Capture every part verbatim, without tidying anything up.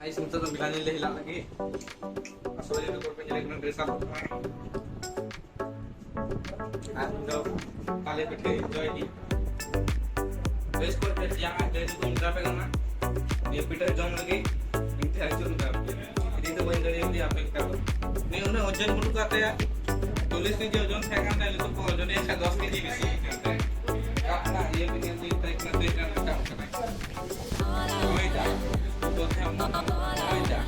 ᱟᱭ ᱥᱩᱱᱛᱟᱹ ᱫᱚ ᱢᱮᱞᱟ ᱧᱮᱞ ᱞᱮ ᱦᱮᱞᱟᱜ ᱞᱟᱹᱜᱤᱫ᱾ ᱟᱥᱚᱞᱮ ᱫᱚ ᱠᱚᱲᱯᱮ ᱧᱮᱞ ᱠᱟᱱᱟ, dress up ᱠᱟᱱᱟ᱾ ᱟᱨ ᱤᱧ ᱫᱚ ᱛᱟᱞᱮ ᱯᱤᱴᱷᱟᱹ enjoy ᱫᱤᱧ᱾ ᱵᱮᱥ ᱠᱚᱨᱮ ᱯᱮ ᱡᱟᱦᱟᱸ ᱰᱮᱨᱤ ᱠᱚ ᱢᱮᱛᱟ ᱯᱮ ᱠᱟᱱᱟ, ᱱᱤᱭᱟᱹ ᱯᱤᱴᱷᱟᱹ ᱡᱚᱢ ᱞᱟᱹᱜᱤᱫ ᱤᱧ ᱴᱷᱮᱱ ᱦᱤᱡᱩᱜ ᱢᱮᱛᱟ ᱯᱮ ᱠᱟᱱᱟ᱾ ᱤᱫᱤ ᱫᱚ ᱵᱟᱹᱧ ᱫᱟᱲᱮᱭᱟᱜ ᱜᱮᱭᱟ ᱟᱯᱮ ᱞᱮᱠᱟ ᱫᱚ᱾ ᱱᱤᱭᱟᱹ ᱩᱱᱟᱹᱜ ᱳᱡᱚᱱ ᱵᱟᱹᱱᱩᱜ ᱠᱟᱜ ᱛᱟᱭᱟ, ᱪᱚᱞᱞᱤᱥ ᱠᱮᱡᱤ ᱳᱡᱚᱱ ᱛᱟᱦᱮᱸ ᱠᱟᱱ ᱛᱟᱭᱟ, ᱱᱤᱛᱚᱜ ᱠᱚ ᱳᱡᱚᱱᱮᱭᱟ ᱠᱷᱟᱡ ᱫᱚᱥ ᱠᱮᱡᱤ ᱵᱮᱥᱤ ᱠᱟᱱ ᱛᱟᱭᱟ᱾ ᱚᱠᱟ ᱠᱷᱚᱱᱟᱜ ᱤᱭᱟᱹ ᱵᱤᱱ ᱧᱮᱞ ᱛᱤᱭᱳᱜ ᱛᱟᱭ ᱠᱟᱱᱟ, ᱛᱤᱱᱟᱹᱜ ᱜᱟᱱ ᱨᱟᱠᱟᱵ ᱠᱟᱱᱟᱭ᱾ ᱦᱳᱭ ᱫᱟ, ᱩᱛᱟᱹᱨ ᱛᱮ ᱦᱟᱢ ᱦᱳᱭ ᱫᱟ᱾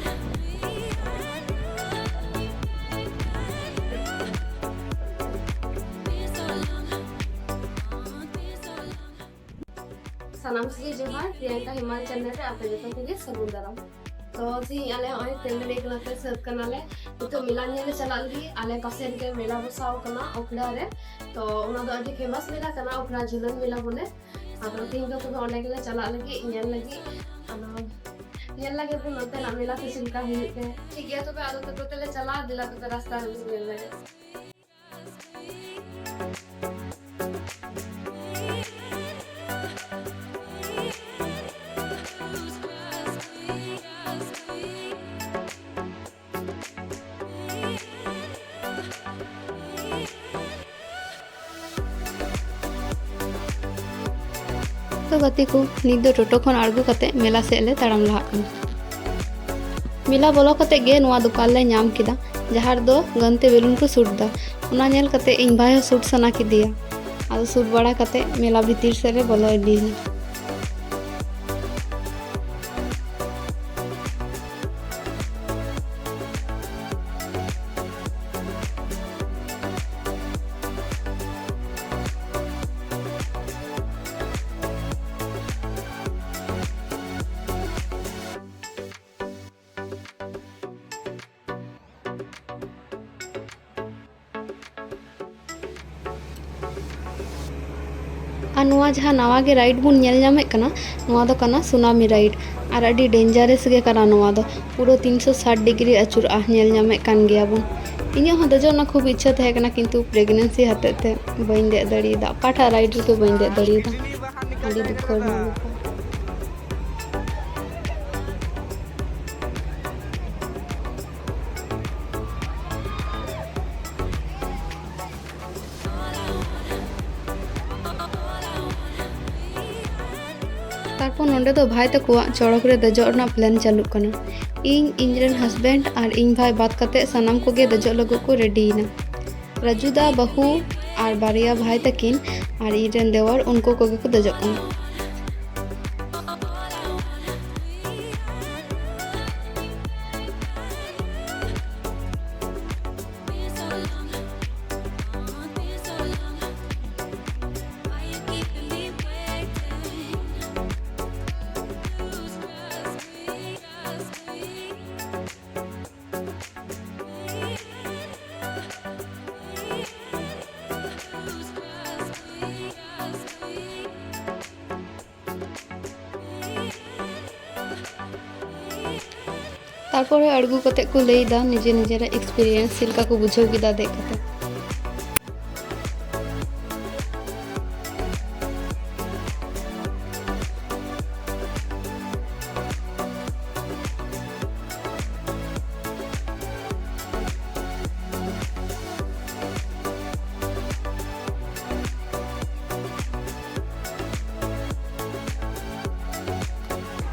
ᱥᱟᱱᱟᱢ ᱠᱚᱜᱮ ᱡᱚᱦᱟᱨ, ᱯᱨᱤᱭᱟᱝᱠᱟ ᱦᱮᱢᱟᱞ channel ᱨᱮ ᱟᱯᱮ ᱡᱚᱛᱚ ᱠᱚᱜᱮ ᱥᱟᱹᱜᱩᱱ ᱫᱟᱨᱟᱢ᱾ ᱛᱚ ᱛᱤᱦᱤᱧ ᱟᱞᱮ ᱦᱚᱸᱜᱼᱚᱭ ᱛᱮᱞ ᱫᱟᱲᱮ ᱠᱟᱱᱟ ᱯᱮ, ᱥᱟᱹᱛ ᱠᱟᱱᱟᱞᱮ᱾ ᱱᱤᱛᱚᱜ ᱢᱮᱞᱟ ᱧᱮᱞ ᱞᱮ ᱪᱟᱞᱟᱜ ᱞᱟᱹᱜᱤᱫ᱾ ᱟᱞᱮ ᱯᱟᱥᱮ ᱨᱮᱜᱮ ᱢᱮᱞᱟ ᱵᱚᱥᱟᱣ ᱠᱟᱱᱟ ᱚᱠᱷᱲᱟ ᱨᱮ᱾ ᱛᱚ ᱚᱱᱟ ᱫᱚ ᱟᱹᱰᱤ famous ᱢᱮᱞᱟ ᱠᱟᱱᱟ, ᱚᱠᱷᱲᱟ ᱡᱷᱩᱞᱟᱹᱱ ᱢᱮᱞᱟ ᱵᱚᱞᱮ᱾ ᱟᱫᱚ ᱛᱤᱦᱤᱧ ᱫᱚ ᱛᱚᱵᱮ ᱚᱸᱰᱮ ᱜᱮᱞᱮ ᱪᱟᱞᱟᱜ ᱞᱟᱹᱜᱤᱫ, ᱧᱮᱞ ᱞᱟᱹᱜᱤᱫ᱾ ᱟᱫᱚ ᱧᱮᱞ ᱞᱟᱹᱜᱤᱫ ᱵᱚᱱ ᱱᱚᱛᱮᱱᱟᱜ ᱢᱮᱞᱟ ᱠᱚ ᱪᱮᱫ ᱞᱮᱠᱟ ᱦᱩᱭᱩᱜ ᱛᱮ᱾ ᱴᱷᱤᱠ ᱜᱮᱭᱟ, ᱛᱚᱵᱮ ᱟᱫᱚ ᱛᱚᱵᱮ ᱛᱮᱞᱮ ᱪᱟᱞᱟᱜᱼᱟ, ᱫᱮᱞᱟ ᱛᱚᱵᱮ ᱨᱟᱥᱛᱟ ᱨᱮᱵᱚᱱ ᱧᱮᱞ ᱞᱮᱜᱮ᱾ ᱛᱚ ᱜᱟᱛᱮ ᱠᱚ, ᱱᱤᱛ ᱫᱚ ᱴᱳᱴᱳ ᱠᱷᱚᱱ ᱟᱬᱜᱚ ᱠᱟᱛᱮ ᱢᱮᱞᱟ ᱥᱮᱫ ᱞᱮ ᱛᱟᱲᱟᱢ ᱞᱟᱦᱟᱜ ᱠᱟᱱᱟ᱾ ᱢᱮᱞᱟ ᱵᱚᱞᱚ ᱠᱟᱛᱮ ᱜᱮ ᱱᱚᱣᱟ ᱫᱚᱠᱟᱱ ᱞᱮ ᱧᱟᱢ ᱠᱮᱫᱟ, ᱡᱟᱦᱟᱸ ᱨᱮᱫᱚ ᱜᱟᱹᱱᱛᱮ balloon ᱠᱚ shoot ᱫᱟ᱾ ᱚᱱᱟ ᱧᱮᱞ ᱠᱟᱛᱮ ᱤᱧ ᱵᱷᱟᱭ ᱦᱚᱸ shoot ᱥᱟᱱᱟ ᱠᱮᱫᱮᱭᱟ᱾ ᱟᱫᱚ shoot ᱵᱟᱲᱟ ᱠᱟᱛᱮ ᱢᱮᱞᱟ ᱵᱷᱤᱛᱤᱨ ᱥᱮᱫ ᱞᱮ ᱵᱚᱞᱚ ᱤᱫᱤᱭᱮᱱᱟ᱾ ᱟᱨ ᱱᱚᱣᱟ ᱡᱟᱦᱟᱸ ᱱᱟᱣᱟ ᱜᱮ ride ᱵᱚᱱ ᱧᱮᱞ ᱧᱟᱢᱮᱫ ᱠᱟᱱᱟ, ᱱᱚᱣᱟ ᱫᱚ ᱠᱟᱱᱟ ᱥᱩᱱᱟᱢᱤ ride᱾ ᱟᱨ ᱟᱹᱰᱤ dangerous ᱜᱮ ᱠᱟᱱᱟ ᱱᱚᱣᱟ ᱫᱚ, ᱯᱩᱨᱟᱹ ᱛᱤᱱᱥᱚ ᱥᱟᱴ degree ᱟᱹᱪᱩᱨᱚᱜᱼᱟ, ᱧᱮᱞ ᱧᱟᱢᱮᱫ ᱠᱟᱱ ᱜᱮᱭᱟ ᱵᱚᱱ᱾ ᱤᱧᱟᱹᱜ ᱦᱚᱸ ᱫᱮᱡᱚᱜ ᱨᱮᱱᱟᱜ ᱠᱷᱩᱵ ᱤᱪᱪᱷᱟᱹ ᱛᱟᱦᱮᱸ ᱠᱟᱱᱟ, ᱠᱤᱱᱛᱩ pregnancy ᱦᱚᱛᱮᱡ ᱛᱮ ᱵᱟᱹᱧ ᱫᱮᱡ ᱫᱟᱲᱮᱭᱟᱫᱟ, ᱚᱠᱟᱴᱟᱜ ride ᱨᱮᱜᱮ ᱵᱟᱹᱧ ᱫᱮᱡ ᱫᱟᱲᱮᱭᱟᱫᱟ᱾ ᱟᱹᱰᱤ ᱫᱩᱠᱷᱚ ᱨᱮᱱᱟᱜ ᱵᱮᱯᱟᱨ᱾ ᱛᱟᱨᱯᱚᱨ ᱱᱚᱸᱰᱮ ᱫᱚ ᱵᱷᱟᱭ ᱛᱟᱠᱚᱣᱟᱜ ᱪᱚᱲᱚᱠ ᱨᱮ ᱫᱮᱡᱚᱜ ᱨᱮᱱᱟᱜ ᱯᱞᱮᱱ ᱪᱟᱹᱞᱩᱜ ᱠᱟᱱᱟ᱾ ᱤᱧ, ᱤᱧ ᱨᱮᱱ ᱦᱟᱥᱵᱮᱱᱰ ᱟᱨ ᱤᱧ ᱵᱷᱟᱭ ᱵᱟᱫ ᱠᱟᱛᱮ ᱥᱟᱱᱟᱢ ᱠᱚᱜᱮ ᱫᱮᱡᱚᱜ ᱞᱟᱹᱜᱤᱫ ᱠᱚ ᱨᱮᱰᱤᱭᱮᱱᱟ᱾ ᱨᱟᱡᱩ ᱫᱟ ᱵᱟᱹᱦᱩ ᱟᱨ ᱵᱟᱨᱭᱟ ᱵᱷᱟᱭ ᱛᱟᱹᱠᱤᱱ ᱟᱨ ᱤᱧ ᱨᱮᱱ ᱫᱮᱣᱟᱨ, ᱩᱱᱠᱩ ᱠᱚᱜᱮ ᱠᱚ ᱫᱮᱡᱚᱜ ᱠᱟᱱᱟ᱾ ᱛᱟᱨᱯᱚᱨᱮ ᱟᱬᱜᱚ ᱠᱟᱛᱮ ᱠᱚ ᱞᱟᱹᱭ ᱮᱫᱟ ᱱᱤᱡᱮ ᱱᱤᱡᱮᱨᱟᱜ ᱮᱠᱥᱯᱤᱨᱤᱭᱮᱱᱥ, ᱪᱮᱫ ᱞᱮᱠᱟ ᱠᱚ ᱵᱩᱡᱷᱟᱹᱣ ᱠᱮᱫᱟ ᱫᱮᱡ ᱠᱟᱛᱮ᱾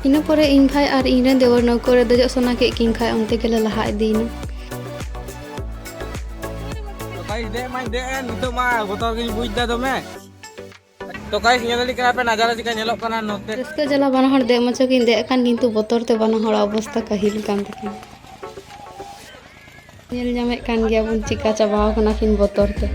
ᱤᱱᱟᱹ ᱯᱚᱨᱮ ᱤᱧ ᱵᱷᱟᱭ ᱟᱨ ᱤᱧ ᱨᱮᱱ ᱫᱮᱣᱟᱨ ᱱᱟᱹᱣᱠᱟᱹ ᱨᱮ ᱫᱮᱡᱚᱜ ᱥᱟᱱᱟ ᱠᱮᱫ ᱠᱤᱱ ᱠᱷᱟᱡ ᱚᱱᱛᱮ ᱜᱮᱞᱮ ᱞᱟᱦᱟ ᱤᱫᱤᱭᱮᱱᱟ᱾ ᱛᱚ ᱜᱟᱭᱤᱥ, ᱫᱮᱡ ᱢᱟᱧ ᱫᱮᱡ ᱮᱱ, ᱱᱤᱛᱚᱜ ᱢᱟ ᱵᱚᱛᱚᱨ ᱜᱤᱧ ᱵᱩᱡᱽ ᱫᱟ ᱫᱚᱢᱮ᱾ ᱛᱚ ᱜᱟᱭᱤᱥ, ᱧᱮᱞ ᱫᱟᱲᱮᱭᱟᱜ ᱠᱟᱱᱟ ᱯᱮ ᱱᱟᱡᱟᱨᱟ ᱪᱮᱠᱟ ᱧᱮᱞᱚᱜ ᱠᱟᱱᱟ ᱱᱚᱛᱮ᱾ ᱨᱟᱹᱥᱠᱟᱹ ᱡᱟᱞᱟ ᱵᱟᱱᱟ ᱦᱚᱲ ᱫᱮᱡ ᱢᱚᱪᱚ ᱠᱤᱱ ᱫᱮᱡ ᱟᱠᱟᱱ, ᱠᱤᱱᱛᱩ ᱵᱚᱛᱚᱨ ᱛᱮ ᱵᱟᱱᱟ ᱦᱚᱲᱟᱜ ᱚᱵᱚᱥᱛᱟ ᱠᱟᱹᱦᱤᱞ ᱠᱟᱱ ᱛᱟᱹᱠᱤᱱᱟ᱾ ᱧᱮᱞ ᱧᱟᱢᱮᱫ ᱠᱟᱱ ᱜᱮᱭᱟ ᱵᱚᱱ ᱪᱮᱠᱟ ᱪᱟᱵᱟᱣ ᱠᱟᱱᱟ ᱠᱤᱱ ᱵᱚᱛᱚᱨ ᱛᱮ᱾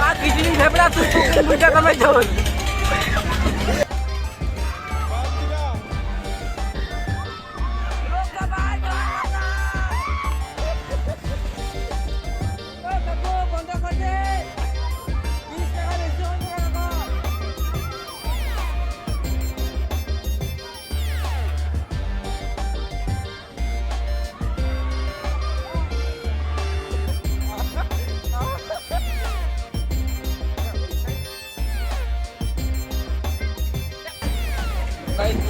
ᱟᱨ ᱠᱤᱪᱨᱤᱡ ᱡᱷᱟᱯᱲᱟ ᱛᱩᱭ ᱛᱩᱠᱤᱱ ᱵᱩᱡᱷᱟᱹ ᱠᱟᱢᱮ ᱡᱷᱳᱞ᱾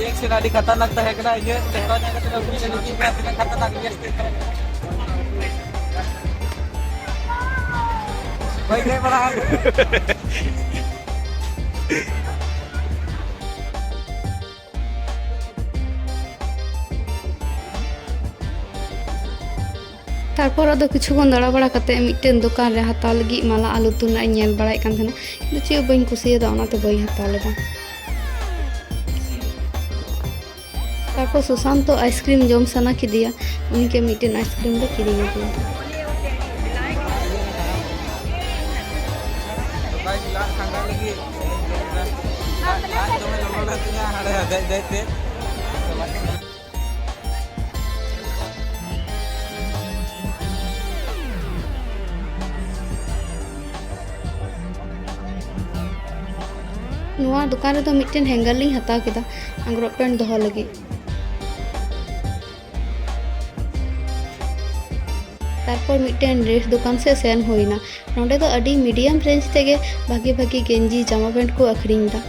ᱮᱠᱥᱮᱱ ᱟᱹᱰᱤ ᱠᱷᱟᱛᱟᱨᱱᱟᱠ ᱛᱟᱦᱮᱸ ᱠᱟᱱᱟ᱾ ᱤᱧᱟᱹᱜ ᱪᱮᱛᱟᱣ ᱧᱮᱞ ᱠᱟᱛᱮ ᱩᱱᱠᱩ ᱴᱷᱮᱱ ᱤᱧ ᱵᱩᱡᱽ ᱠᱮᱫᱟ ᱛᱤᱱᱟᱹᱜ ᱠᱷᱟᱛᱟᱨᱱᱟᱠ ᱨᱤᱭᱮᱠᱥ ᱛᱟᱦᱮᱸ ᱠᱟᱱᱟ᱾ ᱵᱟᱹᱧ ᱞᱟᱹᱭ ᱵᱟᱲᱟ ᱟᱠᱚ᱾ ᱛᱟᱨᱯᱚᱨ ᱟᱫᱚ ᱠᱤᱪᱷᱩ ᱠᱷᱚᱱ ᱫᱟᱬᱟ ᱵᱟᱲᱟ ᱠᱟᱛᱮ ᱢᱤᱫᱴᱮᱱ ᱫᱚᱠᱟᱱ ᱨᱮ ᱦᱟᱛᱟᱣ ᱞᱟᱹᱜᱤᱫ ᱢᱟᱞᱟ ᱟᱨ ᱞᱩᱛᱩᱨ ᱨᱮᱱᱟᱜ ᱤᱧ ᱧᱮᱞ ᱵᱟᱲᱟᱭᱮᱫ ᱠᱟᱱ ᱛᱟᱦᱮᱱᱟ, ᱠᱤᱱᱛᱩ ᱪᱮᱫ ᱦᱚᱸ ᱵᱟᱹᱧ ᱠᱩᱥᱤᱭᱟᱫᱟ, ᱚᱱᱟᱛᱮ ᱵᱟᱹᱧ ᱦᱟᱛᱟᱣ ᱞᱮᱫᱟ᱾ ᱛᱟᱨᱯᱚᱨ ᱥᱩᱥᱟᱱᱛ ᱫᱚ ᱟᱭᱤᱥᱠᱨᱤᱢ ᱡᱚᱢ ᱥᱟᱱᱟ ᱠᱮᱫᱮᱭᱟ, ᱩᱱᱤᱜᱮ ᱢᱤᱫᱴᱮᱱ ᱟᱭᱤᱥᱠᱨᱤᱢ ᱫᱚ ᱠᱤᱨᱤᱧ ᱟᱫᱮᱭᱟ᱾ ᱵᱟᱭ ᱞᱟᱜ ᱠᱷᱟᱸᱰᱟ ᱞᱟᱹᱜᱤᱫ ᱞᱟᱡ ᱫᱚᱢᱮ ᱞᱚᱞᱚ ᱞᱮᱱ ᱛᱤᱧᱟ ᱦᱟᱸᱰᱮ ᱫᱮᱡ ᱫᱮᱡ ᱛᱮ᱾ ᱱᱚᱣᱟ ᱫᱚᱠᱟᱱ ᱨᱮᱫᱚ ᱢᱤᱫᱴᱮᱱ ᱦᱮᱝᱜᱟᱨ ᱞᱤᱧ ᱦᱟᱛᱟᱣ ᱠᱮᱫᱟ ᱟᱝᱜᱽᱨᱚᱵ ᱯᱮᱱᱴ ᱫᱚᱦᱚ ᱞᱟᱹᱜᱤᱫ᱾ ᱛᱟᱨᱯᱚᱨ ᱢᱤᱫᱴᱮᱱ ᱰᱨᱮᱥ ᱫᱚᱠᱟᱱ ᱥᱮᱫ ᱥᱮᱱ ᱦᱩᱭᱱᱟ᱾ ᱱᱚᱸᱰᱮ ᱫᱚ ᱟᱹᱰᱤ ᱢᱤᱰᱤᱭᱟᱢ ᱨᱮᱧᱡᱽ ᱛᱮᱜᱮ ᱵᱷᱟᱜᱮ ᱵᱷᱟᱜᱮ ᱜᱮᱧᱡᱤ, ᱡᱟᱢᱟ ᱯᱮᱱᱴ ᱠᱚ ᱟᱹᱠᱷᱨᱤᱧ ᱮᱫᱟ᱾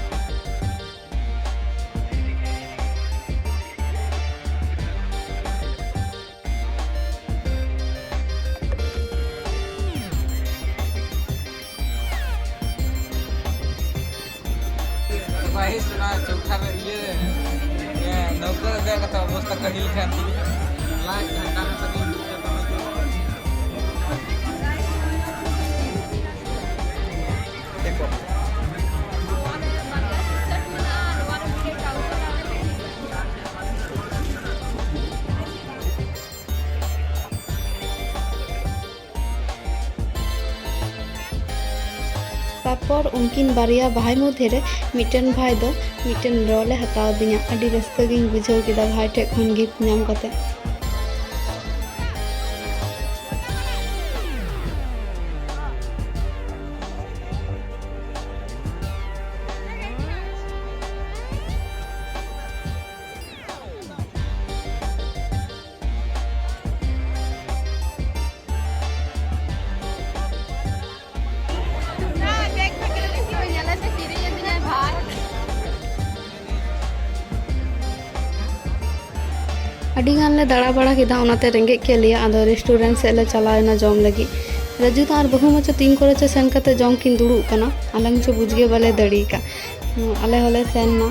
ᱵᱟᱭᱤᱥ ᱚᱱᱟ ᱪᱳᱠᱷᱟ ᱨᱮ ᱤᱭᱟᱹ, ᱤᱭᱟᱹ, ᱱᱟᱹᱣᱠᱟᱹ ᱨᱮ ᱫᱮᱡ ᱠᱟᱛᱮ ᱚᱵᱚᱥᱛᱟ ᱠᱟᱹᱦᱤᱞ ᱠᱟᱱ ᱛᱤᱧᱟ᱾ ᱞᱟᱡ ᱜᱷᱟᱱᱴᱟ ᱜᱷᱟᱱᱴᱟ ᱛᱤᱧ ᱵᱩᱡ ᱠᱮᱫᱟ ᱫᱚᱢᱮ ᱡᱳᱨ᱾ ᱛᱟᱨᱯᱚᱨ ᱩᱱᱠᱤᱱ ᱵᱟᱨᱭᱟ ᱵᱷᱟᱭ ᱢᱚᱫᱽᱫᱷᱮ ᱨᱮ ᱢᱤᱫᱴᱮᱱ ᱵᱷᱟᱭ ᱫᱚ ᱢᱤᱫᱴᱮᱱ ᱨᱚᱞ ᱮ ᱦᱟᱛᱟᱣ ᱟᱹᱫᱤᱧᱟ᱾ ᱟᱹᱰᱤ ᱨᱟᱹᱥᱠᱟᱹ ᱜᱤᱧ ᱵᱩᱡᱷᱟᱹᱣ ᱠᱮᱫᱟ ᱵᱷᱟᱭ ᱴᱷᱮᱡ ᱠᱷᱚᱱ ᱜᱤᱯᱷᱴ ᱧᱟᱢ ᱠᱟᱛᱮ᱾ ᱟᱹᱰᱤ ᱜᱟᱱ ᱞᱮ ᱫᱟᱬᱟ ᱵᱟᱲᱟ ᱠᱮᱫᱟ, ᱚᱱᱟᱛᱮ ᱨᱮᱸᱜᱮᱡ ᱠᱮᱫ ᱞᱮᱭᱟ᱾ ᱟᱫᱚ ᱨᱮᱥᱴᱩᱨᱮᱱᱴ ᱥᱮᱫ ᱞᱮ ᱪᱟᱞᱟᱣ ᱮᱱᱟ ᱡᱚᱢ ᱞᱟᱹᱜᱤᱫ᱾ ᱨᱟᱡᱩ ᱫᱚ ᱟᱨ ᱵᱟᱹᱦᱩ ᱢᱟᱪᱚ ᱛᱤᱱ ᱠᱚᱨᱮ ᱪᱚ ᱥᱮᱱ ᱠᱟᱛᱮ ᱡᱚᱢ ᱠᱤᱱ ᱫᱩᱲᱩᱵ ᱠᱟᱱᱟ, ᱟᱞᱮ ᱢᱟᱪᱚ ᱵᱩᱡᱽ ᱜᱮ ᱵᱟᱞᱮ ᱫᱟᱲᱮ ᱟᱠᱟᱫ᱾ ᱟᱞᱮ ᱦᱚᱸᱞᱮ ᱥᱮᱱ ᱮᱱᱟ,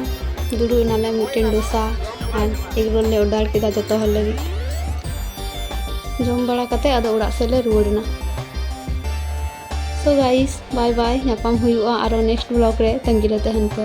ᱫᱩᱲᱩᱵ ᱮᱱᱟᱞᱮ᱾ ᱢᱤᱫᱴᱮᱱ ᱰᱳᱥᱟ ᱟᱨ ᱮᱜᱽ ᱨᱳᱞ ᱞᱮ ᱚᱰᱟᱨ ᱠᱮᱫᱟ ᱡᱚᱛᱚ ᱦᱚᱲ ᱞᱟᱹᱜᱤᱫ᱾ ᱡᱚᱢ ᱵᱟᱲᱟ ᱠᱟᱛᱮ ᱟᱫᱚ ᱚᱲᱟᱜ ᱥᱮᱫ ᱞᱮ ᱨᱩᱣᱟᱹᱲ ᱮᱱᱟ᱾ So guys, bye bye, ᱧᱟᱯᱟᱢ ᱦᱩᱭᱩᱜᱼᱟ ᱟᱨᱚ next vlog ᱨᱮ, ᱛᱟᱺᱜᱤ ᱨᱮ ᱛᱟᱦᱮᱱ ᱯᱮ᱾